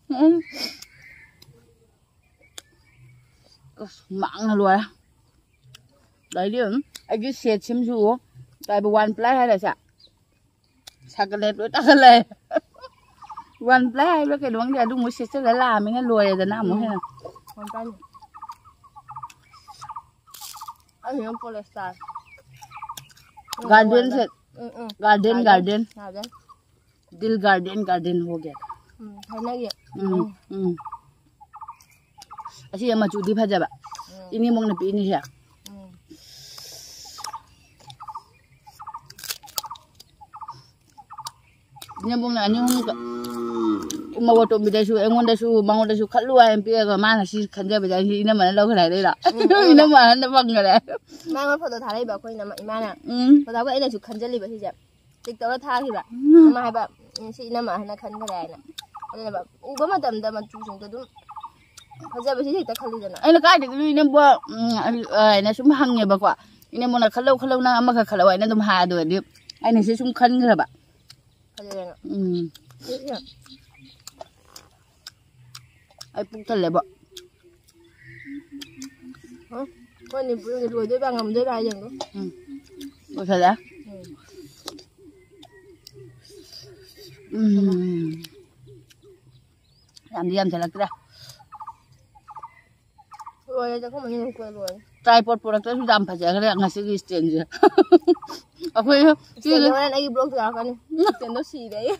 ꯎꯝ꯫ ꯑꯁ, ꯃꯥꯡꯅ ꯂꯣꯏꯔꯦ꯫ ꯑꯗꯩꯗꯤ, ꯎꯝ, ꯑꯩꯒꯤ ꯁꯦꯠꯁꯤꯃꯁꯨ ꯀꯥꯏꯕ one ply ꯍꯥꯏꯔꯁꯦ꯫ ꯁꯥꯀꯂꯦꯠ ꯂꯣꯏ ꯇꯥꯈꯠꯂꯛꯑꯦ꯫ One ply ꯍꯥꯏꯕ꯭ꯔꯥ ꯀꯩꯅꯣ ꯈꯪꯗꯦ, ꯑꯗꯨꯃꯨꯛ ꯁꯦꯠꯆꯜꯂ ꯂꯥꯛꯑꯃꯤꯅ ꯂꯣꯏꯔꯦꯗꯅ ꯑꯃꯨꯛ ꯎꯝ꯫ ꯍꯦꯟꯅ꯫ One ply ꯅꯤ꯫ ꯑꯩꯁꯤꯅ polyester꯫ Garden set. Um, um. Garden, garden, garden꯫ Garden꯫ Dil garden, garden ꯍꯣꯒꯦ꯫ ꯎꯝ, ꯊꯥꯏꯅꯒꯤ꯫ ꯎꯝ, ꯎꯝ꯫ ꯑꯁꯤ ꯃꯆꯨꯗꯤ ꯐꯖꯕ꯫ ꯎꯝ꯫ ꯏꯅꯦꯝꯕꯣꯛꯅ ꯄꯤꯅꯤꯁꯦ꯫ ꯎꯝ꯫ ꯏꯅꯦꯝꯕꯣꯛꯅ ꯑꯅꯤ ꯑꯍꯨꯝ ꯀ-, ꯃꯧ ꯑꯇꯣꯝꯕꯤꯗꯁꯨ, ꯑꯩꯉꯣꯟꯗꯁꯨ, ꯃꯉꯣꯟꯗꯁꯨ ꯈꯜꯂꯨ ꯍꯥꯏꯅ ꯄꯤꯔꯒ ꯃꯥꯅ ꯁꯤ ꯈꯟꯖꯕꯗ ꯑꯩꯁꯤ ꯏꯅꯝꯃꯅ ꯂꯧꯈ꯭ꯔꯦ ꯍꯥꯏꯗꯣꯏꯔꯣ? ꯎꯝ, ꯑꯩꯅ ꯏꯅꯝꯃ ꯑꯍꯟꯗ ꯐꯪꯈꯔꯦ꯫ ꯃꯥ ꯑꯩꯉꯣꯟꯗ photo ꯊꯥꯔꯛꯏꯕ ꯑꯩꯈꯣꯏ ꯏꯅꯝꯃ, ꯏꯃꯥꯅ꯫ ꯎꯝ꯫ Photo ꯊꯥꯔꯛꯄ ꯑꯩꯅꯁꯨ ꯈꯟꯖꯜꯂꯤꯕ ꯁꯤꯁꯦ꯫ Tick ꯇꯧꯔ ꯊꯥꯈꯤꯕ꯫ ꯎꯝ꯫ ꯑꯃ ꯍꯥꯏꯕ, "ꯎꯝ, ꯁꯤ ꯏꯅꯝꯃ ꯑꯍꯟꯅ ꯈꯟꯈꯔꯦ" ꯍꯥꯏꯅ꯫ ꯑꯗꯨꯅꯦꯕ, ꯎꯕ ꯃꯇꯝꯗ ꯃꯆꯨꯁꯤꯡꯗꯣ ꯑꯗꯨꯝ ꯐꯖꯕꯁꯤ ꯍꯦꯛꯇ ꯈꯜꯂꯤꯗꯅ꯫ ꯑꯩꯅ ꯀꯥꯏꯗꯒꯤꯅꯣ ꯏꯅꯦꯝꯕꯣ, ꯎꯝ, ꯑ, ꯍꯥꯏꯅ ꯁꯨꯝ ꯍꯪꯉꯦꯕꯀꯣ꯫ ꯏꯅꯦꯝꯕꯣꯅ "ꯈꯜꯂꯧ, ꯈꯜꯂꯧ, ꯅꯪ ꯑꯃꯈꯛ ꯈꯜꯂꯧ" ꯍꯥꯏꯅ ꯑꯗꯨꯝ ꯍꯥꯏ꯫ ꯑꯗꯨꯒꯗꯤ ꯑꯩꯅ ꯁꯤ ꯁꯨꯝ ꯈꯟꯈ꯭ꯔꯕ꯫ ꯐꯖꯩꯌꯦꯅ꯫ ꯎꯝ꯫ ꯁꯤꯁꯦ꯫ ꯑꯩ ꯄꯨꯛ ꯊꯜꯂꯦꯕꯣ꯫ ꯍ? ꯑꯩꯈꯣꯏ ꯅꯤꯄꯨꯗꯤ ꯂꯣꯏꯗꯣꯏꯕ ꯉꯝꯗꯣꯏꯕ ꯍꯥꯏ ꯌꯦꯡꯉꯣ꯫ ꯎꯝ꯫ ꯂꯣꯏꯁꯜꯂꯦ꯫ ꯎꯝ꯫ ꯎꯝ꯫ ꯌꯥꯝꯗꯤ ꯌꯥꯝꯁꯤꯜꯂꯛꯇ꯭ꯔꯦ꯫ ꯂꯣꯏꯔꯦ, ꯆꯥꯛꯈꯨꯝ ꯑꯅꯤꯃꯛ ꯂꯣꯏꯔꯦ꯫ Tripod ꯄꯨꯔꯛꯇ꯭ꯔꯁꯨ ꯌꯥꯝ ꯐꯖꯈ꯭ꯔꯦ ꯉꯁꯤꯒꯤ standꯁꯦ꯫ ꯑꯩꯈꯣꯏ standꯗꯣ ꯍꯣꯔꯦꯟ ꯑꯩꯒꯤ blogꯇ ꯌꯥꯎꯔꯛꯀꯅꯤ꯫ Standꯗꯣ ꯁꯤꯔꯦ ꯑꯩ꯫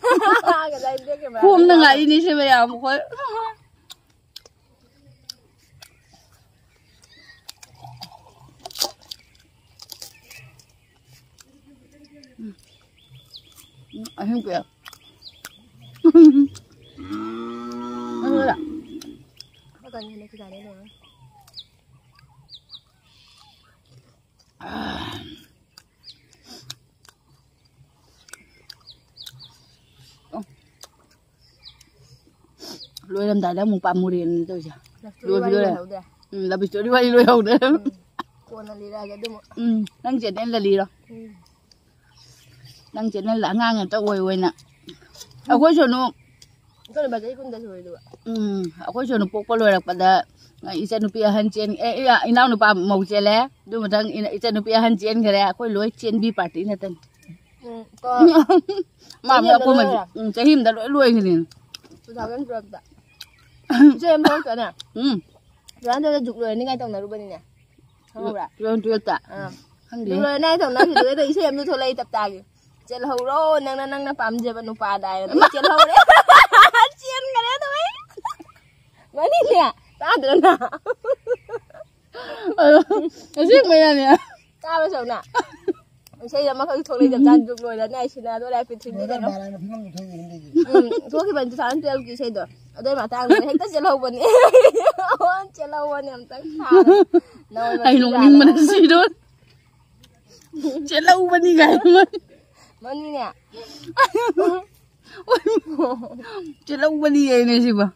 ꯉꯁꯥꯏ back camera ꯈꯣꯡꯅ ꯌꯥꯎꯔꯛꯀꯅꯤ꯫ ꯉꯥꯛꯏꯅꯦ ꯁꯤ ꯃꯌꯥꯝ ꯑꯩꯈꯣꯏ꯫ ꯎꯝ, ꯑꯍꯤꯡ ꯄꯤꯔꯛ꯫ ꯑꯗꯨꯗ꯫ ꯃꯀꯟ ꯍꯦꯟꯅ ꯈꯤꯇꯪ ꯂꯩꯔꯝꯃꯦ꯫ ꯂꯣꯏꯔꯝꯗꯥꯏꯗ ꯑꯃꯨꯛ ꯄꯥꯝꯃꯨꯔꯦꯅ ꯇꯧꯔꯤꯁꯦ꯫ Love story ꯂꯣꯏꯕꯨ ꯋꯥꯔꯤ ꯂꯣꯏꯔꯦ꯫ ꯂꯣꯏꯍꯧꯗ꯭ꯔꯦ꯫ ꯎꯝ, love story ꯋꯥꯔꯤ ꯂꯣꯏꯍꯧꯗ꯭ꯔꯦ꯫ ꯎꯝ꯫ ꯀꯣꯟꯅ ꯂꯤꯔꯛꯑꯒꯦ ꯑꯗꯨꯃꯨꯛ꯫ ꯎꯝ, ꯅꯪ channelꯗ ꯂꯤꯔꯣ꯫ ꯎꯝ꯫ ꯅꯪ channelꯗ ꯑꯉꯥꯡ ꯉꯥꯛꯇ ꯑꯣꯏ ꯑꯣꯏꯅ꯫ ꯑꯩꯈꯣꯏꯁꯨ ꯑꯗꯨꯝ ꯑꯩꯈꯣꯏꯅ ꯕꯥꯖꯩ ꯀꯨꯟꯗ ꯁꯨꯔꯦ ꯑꯗꯨꯒ꯫ ꯎꯝ, ꯑꯩꯈꯣꯏꯁꯨ ꯑꯗꯨꯝ ꯄꯣꯛꯄ ꯂꯣꯏꯔꯛꯄꯗ ꯏꯆꯟꯅꯨꯄꯤ ꯑꯍꯟ ꯆꯦꯟ-, ꯑꯦ, ꯏ-, ꯏꯅꯥꯎꯅꯨꯄꯥ ꯃꯧ ꯆꯦꯜꯂꯦ꯫ ꯑꯗꯨ ꯃꯊꯪ ꯏꯅ-, ꯏꯆꯟꯅꯨꯄꯤ ꯑꯍꯟ ꯆꯦꯟꯈ꯭ꯔꯦ꯫ ꯑꯩꯈꯣꯏ ꯂꯣꯏ ꯆꯦꯟꯕꯤ party ꯅꯠꯇꯅꯤ꯫ ꯎꯝ, ꯇꯣ꯫ ꯃꯥ ꯆꯍꯤ ꯑꯃꯗ ꯑꯩꯈꯣꯏ ꯂꯣꯏꯔꯦ꯫ ꯎꯝ, ꯆꯍꯤ ꯑꯃꯗ ꯂꯣꯏ ꯂꯣꯏꯈ꯭ꯔꯤꯅꯤ꯫ Two thousand twelveꯇ꯫ ꯏꯆꯦ ꯑꯃ ꯊꯣꯛꯂꯛꯇ꯭ꯔꯅꯦ? ꯎꯝ꯫ Two thousand twelveꯇ ꯖꯨꯛ ꯂꯣꯏꯔꯅꯤꯡꯉꯥꯏ ꯇꯧꯅꯔꯨꯕꯅꯤꯅꯦ꯫ ꯈꯪꯍꯧꯕ꯭ꯔꯥ? Two thousand twelveꯇ? ꯑꯥ꯫ ꯈꯪꯗꯦ꯫ ꯖꯨꯛ ꯂꯣꯏꯔꯅꯤꯡꯉꯥꯏ ꯇꯧꯅꯈꯤꯕꯗꯨꯗ ꯏꯁꯩ ꯑꯃꯁꯨ ꯊꯣꯛꯂꯛꯏ ꯇꯞ ꯇꯥꯒꯤ꯫ "ꯆꯦꯜꯍꯧꯔꯣ, ꯅꯪꯅ ꯅꯪꯅ ꯄꯥꯝꯖꯕ ꯅꯨꯄꯥꯗ" ꯍꯥꯏꯅ ꯑꯗꯨꯝ ꯆꯦꯜꯍꯧꯔꯦ꯫ ꯆꯦꯟꯈꯔꯦ ꯑꯗꯨꯝ ꯑꯩ꯫ ꯃꯅꯤꯡꯅꯦ꯫ ꯇꯥꯗ꯭ꯔꯣ ꯅꯪ? ꯑꯗꯣ, ꯑꯁꯦꯡꯕꯩꯔꯅꯦ? ꯇꯥꯕ꯭ꯔꯥ ꯁꯣꯝꯅ? ꯏꯁꯩ ꯑꯃꯈꯛ ꯊꯣꯛꯂꯛꯏ, ꯆꯞ ꯆꯥꯅ ꯖꯨꯛ ꯂꯣꯏꯔꯅꯤ ꯍꯥꯏꯁꯤꯅ, ꯑꯗꯣ ꯂꯥꯏ ꯄ꯭ꯔꯤꯊꯤꯕꯤ ꯂꯣꯏꯔ ꯀꯩꯅꯣ? ꯃꯥꯂꯪꯗ ꯐꯤꯂꯝ ꯊꯣꯛꯏꯅꯦ ꯀꯩꯒꯤꯅꯣ? ꯎꯝ, ꯊꯣꯛꯈꯤꯕꯅꯤ two thousand twelveꯀꯤ ꯏꯁꯩꯗꯣ꯫ ꯑꯗꯨꯏ ꯃꯇꯥꯡꯗꯨꯗ ꯍꯦꯛꯇ ꯆꯦꯜꯍꯧꯕꯅꯤ꯫ ꯆꯦꯜꯍꯧꯕꯅꯤ ꯑꯝꯇꯪ ꯊꯥꯔꯒ꯫ ꯅꯣꯏ ꯑꯩ ꯃꯁꯤ ꯅꯣꯛꯅꯤꯡꯕꯅ ꯌꯥꯔꯦ꯫ ꯁꯤꯗꯣꯔꯦ꯫ ꯆꯦꯜꯍꯧꯕꯅꯤ ꯀꯥꯏꯅ꯫ ꯃꯅꯤꯅꯦ꯫ ꯆꯦꯜꯍꯧꯕꯅꯤ ꯀꯥꯏꯅ ꯁꯤꯕ꯫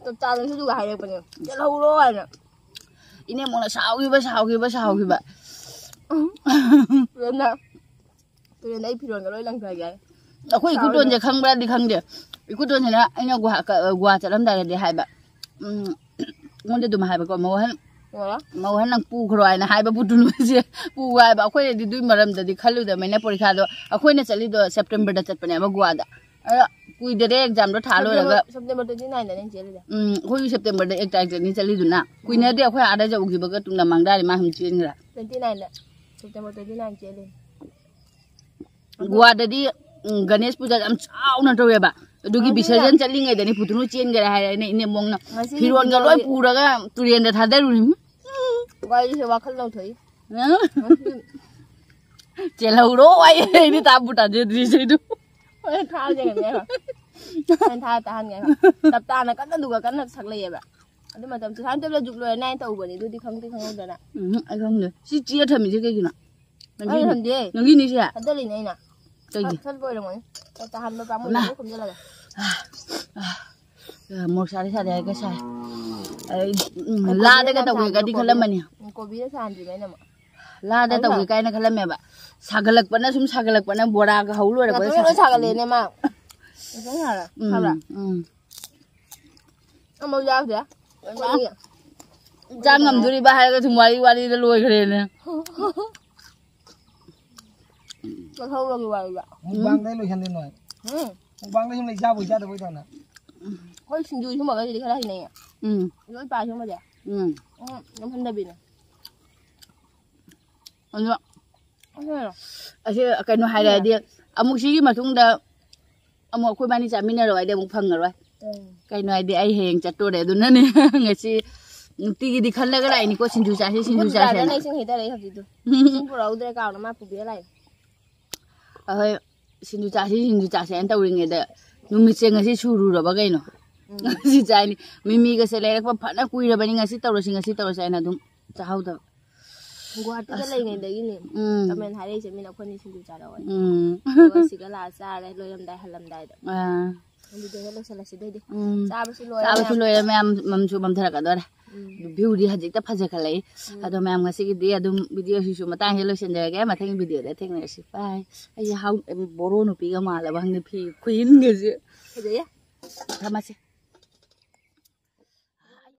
ꯆꯞ ꯆꯥꯅꯁꯨ ꯑꯗꯨꯒ ꯍꯥꯏꯔꯛꯄꯅꯦ, "ꯆꯠꯍꯧꯔꯣ" ꯍꯥꯏꯅ꯫ ꯏꯅꯦꯃꯣꯅ ꯁꯥꯎꯈꯤꯕ, ꯁꯥꯎꯈꯤꯕ, ꯁꯥꯎꯈꯤꯕ꯫ ꯇꯨꯔꯦꯟꯗ, ꯇꯨꯔꯦꯟꯗ ꯑꯩ ꯐꯤꯔꯣꯟꯒ ꯂꯣꯏ ꯂꯪꯊꯒꯦ ꯍꯥꯏ꯫ ꯑꯩꯈꯣꯏ ꯏꯀꯨꯇꯣꯟꯁꯦ ꯈꯪꯕ꯭ꯔꯥꯗꯤ ꯈꯪꯗꯦ꯫ ꯏꯀꯨꯇꯣꯟꯁꯤꯅ ꯑꯩꯅ ꯒꯨꯍꯥ-, ꯀ-, ꯒꯨꯍꯥ ꯆꯠꯂꯝꯗꯥꯏꯗꯗꯤ ꯍꯥꯏꯕ, ꯎꯝ, ꯑꯩꯉꯣꯟꯗ ꯑꯗꯨꯝ ꯍꯥꯏꯕꯀꯣ, "ꯃꯧꯍꯟ, ꯃꯧꯍꯟ ꯅꯪ ꯄꯨꯈ꯭ꯔꯣ" ꯍꯥꯏꯅ ꯍꯥꯏꯕ ꯄꯨꯇꯨꯅꯨꯁꯦ꯫ ꯄꯨꯈ꯭ꯔꯣ ꯍꯥꯏꯕ꯫ ꯑꯩꯈꯣꯏꯅꯗꯤ ꯑꯗꯨꯏ ꯃꯔꯝꯗꯗꯤ ꯈꯜꯂꯨꯗꯕꯅꯤꯅ ꯄꯔꯤꯈꯥꯗꯣ ꯑꯩꯈꯣꯏꯅ ꯆꯠꯂꯤꯗꯣ ꯁꯦꯞꯇꯦꯝꯕꯔꯗ ꯆꯠꯄꯅꯦꯕ ꯒꯨꯍꯥꯗ꯫ ꯑꯗꯣ ꯀꯨꯏꯗꯔꯦ ꯑꯦꯛꯖꯥꯝꯗꯣ ꯊꯥ ꯂꯣꯏꯔꯒ꯫ September, September twenty nine ꯗꯅꯦ ꯆꯦꯜꯂꯤꯗꯣ꯫ ꯎꯝ, ꯑꯩꯈꯣꯏꯒꯤ ꯁꯦꯞꯇꯦꯝꯕꯔꯗ ꯑꯦꯛ ꯇꯥꯔꯤꯛ ꯆꯅꯤ ꯆꯠꯂꯤꯗꯨꯅ꯫ ꯀꯨꯏꯅꯗꯦ, ꯑꯩꯈꯣꯏ ꯑꯥꯗ ꯌꯧꯈꯤꯕꯒ ꯇꯨꯡꯅ ꯃꯥꯡꯗꯥꯔꯦ, ꯃꯥ ꯁꯨꯝ ꯆꯦꯟꯈ꯭ꯔꯦ꯫ Twenty nine ꯗ, ꯁꯦꯞꯇꯦꯝꯕꯔ twenty nine ꯆꯦꯜꯂꯤ꯫ ꯒꯨꯍꯥꯗꯗꯤ, ꯎꯝ, ꯒꯅꯦꯁ ꯄꯨꯖꯥ ꯌꯥꯝ ꯆꯥꯎꯅ ꯇꯧꯋꯦꯕ꯫ ꯑꯗꯨꯒꯤ ꯑꯗꯨꯅ ꯕꯤꯁꯔꯖꯟ ꯆꯠꯂꯤꯉꯩꯗꯅꯤ ꯄꯨꯇꯨꯅꯨ ꯆꯦꯟꯈꯔꯦ ꯍꯥꯏꯔꯦ꯫ ꯑꯩꯅ ꯏꯅꯦꯝꯕꯣꯛꯅ ꯉꯁꯤ ꯐꯤꯔꯣꯟꯒ ꯂꯣꯏ ꯄꯨꯔꯒ ꯇꯨꯔꯦꯟꯗ ꯊꯥꯗꯔꯨꯔꯤꯃꯤ꯫ ꯋꯥꯔꯤꯁꯦ ꯋꯥꯈꯜ ꯂꯧꯊꯣꯛꯏ꯫ ꯎꯝ꯫ ꯉꯁꯤ ꯆꯦꯜꯍꯧꯔꯣ ꯍꯥꯏꯌꯦ, ꯑꯩꯗꯤ ꯇꯥꯕꯨ ꯇꯥꯖꯗ꯭ꯔꯤꯁꯦ ꯑꯗꯨ꯫ ꯍꯣꯔꯦꯟ ꯊꯥꯔꯒꯦ ꯍꯥꯏꯕ꯫ ꯍꯣꯔꯦꯟ ꯊꯥꯔ ꯇꯥꯍꯟꯒꯦ ꯍꯥꯏꯕ꯫ ꯇꯞ ꯇꯥꯅ ꯀꯟꯅ ꯑꯗꯨꯒ ꯀꯟꯅ ꯁꯛꯂꯛꯑꯦꯕ꯫ ꯑꯗꯨ ꯃꯇꯝ two thousand twelve ꯗ ꯖꯨꯛ ꯂꯣꯏꯔ nine ꯇꯧꯕꯅꯤ, ꯑꯗꯨꯗꯤ ꯈꯪꯗꯤ ꯈꯪꯍꯧꯗꯅ꯫ ꯎꯝ, ꯑꯩ ꯈꯪꯗꯦ꯫ ꯁꯤ ꯆꯦ ꯊꯝꯃꯤꯁꯦ ꯀꯩꯒꯤꯅꯣ? ꯅꯪꯒꯤ-, ꯑꯩ ꯊꯝꯗꯦ꯫ ꯅꯪꯒꯤꯅꯤ ꯁꯦ? ꯊꯥꯗꯔꯤꯅꯦ ꯑꯩꯅ꯫ ꯀꯩꯒꯤ? ꯁꯠ ꯂꯣꯏꯔꯝꯒꯅꯤ꯫ ꯇꯥꯍꯟꯕ ꯄꯥꯝꯃꯨꯏ, ꯏꯃꯥ꯫ ꯂꯣꯏ ꯈꯨꯝꯖꯤꯜꯂꯒ꯫ ꯑ, ꯃꯣꯔꯣꯛ ꯁꯥꯔꯦ, ꯁꯥꯔꯦ ꯍꯥꯏꯔꯒ ꯁꯥꯏ꯫ ꯑꯩ, ꯎꯝ, ꯑꯩ ꯂꯥꯗꯒ ꯀꯣꯕꯤꯗ ꯇꯧꯒꯦꯒꯗꯤ ꯁꯥꯍꯟꯗ꯭ꯔꯤ, ꯈꯜꯂꯝꯕꯅꯤ꯫ ꯀꯣꯕꯤꯗ ꯁꯥꯍꯟꯗ꯭ꯔꯤꯕ ꯑꯩꯅ ꯑꯃꯨꯛ꯫ ꯂꯥꯗ ꯑꯩꯅ ꯇꯧꯒꯦ ꯀꯥꯏꯅ ꯈꯜꯂꯝꯃꯦꯕ꯫ ꯁꯥꯒꯠꯂꯛꯄꯅ ꯁꯨꯝ ꯁꯥꯒꯠꯂꯛꯄꯅ ꯕꯣꯔꯥꯒ ꯍꯧ ꯂꯣꯏꯔꯛꯄꯗ ꯅꯥꯇꯣꯟꯒ ꯂꯣꯏ ꯁꯥꯒꯠꯂꯛꯑꯦ꯫ ꯁꯥꯒꯠꯂꯦꯅꯦ ꯃꯥ꯫ ꯅꯥꯇꯣꯟ ꯁꯥꯒꯠꯂꯦ꯫ ꯎꯝ, ꯐꯕ꯭ꯔꯥ? ꯎꯝ꯫ ꯑꯃꯐꯥꯎ ꯌꯥꯎꯗꯦ꯫ ꯆꯥ ꯉꯝꯗꯣꯔꯤꯕ ꯍꯥꯏꯔꯒ ꯁꯨꯝ ꯋꯥꯔꯤ ꯋꯥꯔꯤꯗ ꯂꯣꯏꯈ꯭ꯔꯦꯅꯦ꯫ ꯆꯠꯍꯧꯔꯒꯦ ꯋꯥꯔꯤꯗ꯫ ꯃꯨꯛꯕꯥꯡꯗꯩ ꯂꯣꯏꯁꯟꯗꯦ ꯅꯣꯏ꯫ ꯎꯝ꯫ ꯃꯨꯛꯕꯥꯡꯗ ꯁꯨꯝ ꯂꯩ ꯆꯥꯕꯣꯏ ꯆꯥꯗꯕꯣꯏ ꯇꯧꯅ꯫ ꯑꯩꯈꯣꯏ ꯁꯤꯡꯖꯨ ꯁꯨꯝꯕꯒꯁꯤꯗꯤ ꯈꯔ ꯍꯩꯅꯩꯌꯦ꯫ ꯎꯝ꯫ ꯂꯣꯏ ꯄꯥꯏ ꯁꯨꯝꯕꯁꯦ꯫ ꯎꯝ꯫ ꯎꯝ, ꯅꯝꯍꯟꯗꯕꯤꯅꯦ꯫ ꯑꯗꯣ ꯑꯗꯨꯅ ꯑꯁꯤ ꯀꯩꯅꯣ ꯍꯥꯏꯔꯛꯑꯗꯤ, ꯑꯃꯨꯛ ꯁꯤꯒꯤ ꯃꯇꯨꯡꯗ ꯑꯃꯨꯛ ꯑꯩꯈꯣꯏ ꯏꯕꯥꯅꯤ ꯆꯥꯃꯤꯟꯅꯔꯣ ꯍꯥꯏꯗꯤ ꯑꯃꯨꯛ ꯐꯪꯉꯔꯣꯏ꯫ ꯎꯝ꯫ ꯀꯩꯅꯣ ꯍꯥꯏꯗꯤ ꯑꯩ ꯍꯌꯦꯡ ꯆꯠꯇꯣꯔꯦ, ꯑꯗꯨꯅꯅꯦ ꯉꯁꯤ ꯅꯨꯡꯇꯤꯒꯤꯗꯤ ꯈꯜꯂꯒ ꯂꯥꯛꯏꯅꯤꯀꯣ, ꯁꯤꯡꯖꯨ ꯆꯥꯁꯤ, ꯁꯤꯡꯖꯨ ꯒꯨꯟ ꯆꯥꯁꯦꯅ꯫ ꯕ꯭ꯔꯥꯗꯔꯅ ꯏꯁꯤꯡ ꯍꯩꯊꯔꯛꯏ ꯍꯧꯖꯤꯛꯇꯨ꯫ ꯏꯁꯤꯡ ꯄꯨꯔꯛꯍꯧꯗ꯭ꯔꯦ ꯀꯥꯎꯅ ꯃꯥ ꯄꯨꯕꯤꯔ ꯂꯥꯛꯏ꯫ ꯑꯩꯈꯣꯏ ꯁꯤꯡꯖꯨ ꯆꯥꯁꯤ, ꯁꯤꯡꯖꯨ ꯆꯥꯁꯦꯅ ꯇꯧꯔꯤꯉꯩꯗ ꯅꯨꯃꯤꯠꯁꯦ ꯉꯁꯤ ꯁꯨꯔꯨꯔꯕ ꯀꯩꯅꯣ꯫ ꯎꯝ꯫ ꯉꯁꯤ ꯆꯥꯏꯅꯤ꯫ ꯃꯤꯃꯤꯒꯁꯦ ꯂꯩꯔꯛꯄ ꯐꯅ ꯀꯨꯏꯔꯕꯅꯤ, ꯉꯁꯤ ꯇꯧꯔꯁꯤ, ꯉꯁꯤ ꯇꯧꯔꯁꯤ ꯍꯥꯏꯅ ꯑꯗꯨꯝ ꯆꯥꯍꯧꯗꯕ꯫ ꯒꯨꯋꯥꯍꯥꯇꯤꯗ ꯑꯁ꯫ ꯂꯩꯉꯩꯗꯒꯤꯅꯦ ꯎꯝ꯫ ꯀꯃꯦꯟ ꯍꯥꯏꯔꯛꯏꯁꯦ, ꯃꯤꯅ ꯑꯩꯈꯣꯏꯅꯤ ꯁꯤꯡꯖꯨ ꯆꯥꯔꯛꯑꯣꯅ꯫ ꯎꯝ꯫ ꯑꯗꯨꯒ ꯁꯤꯒ ꯂꯥꯛꯑ ꯆꯥꯔꯦ, ꯂꯣꯏꯔꯝꯗꯥꯏ ꯍꯜꯂꯝꯗꯥꯏꯗ꯫ ꯑꯥ꯫ ꯑꯗꯨꯗ ꯂꯣꯏꯁꯤꯜꯂꯁꯤ ꯑꯗꯨꯑꯣꯏꯗꯤ꯫ ꯎꯝ, ꯆꯥꯕꯁꯨ ꯂꯣꯏꯔꯦ ꯆꯥꯕꯁꯨ ꯃꯌꯥꯝ꯫ ꯂꯣꯏꯔꯦ ꯃꯌꯥꯝ, ꯃꯝꯁꯨ ꯃꯝꯊꯔꯛꯀꯗꯣꯔꯦ꯫ ꯎꯝ꯫ Viewꯗꯤ ꯍꯧꯖꯤꯛꯇ ꯐꯖꯈꯠꯂꯛꯏ꯫ ꯑꯗꯣ ꯃꯌꯥꯝ, ꯉꯁꯤꯒꯤꯗꯤ ꯑꯗꯨꯝ videoꯁꯤꯁꯨ ꯃꯇꯥꯡꯁꯤꯗ ꯂꯣꯏꯁꯤꯟꯖꯔꯒꯦ꯫ ꯃꯊꯪꯒꯤ videoꯗ ꯊꯦꯡꯅꯔꯁꯤ꯫ Bye꯫ ꯑꯩꯁꯦ ꯍꯥꯎ ꯕꯣꯔꯣ ꯅꯨꯄꯤꯒ ꯃꯥꯜꯂꯕ ꯈꯪꯗꯦ, ꯐꯤ ꯈꯨꯌꯤꯟꯒꯁꯦ꯫ ꯐꯖꯩꯌꯦ꯫ ꯊꯝꯃꯁꯤ꯫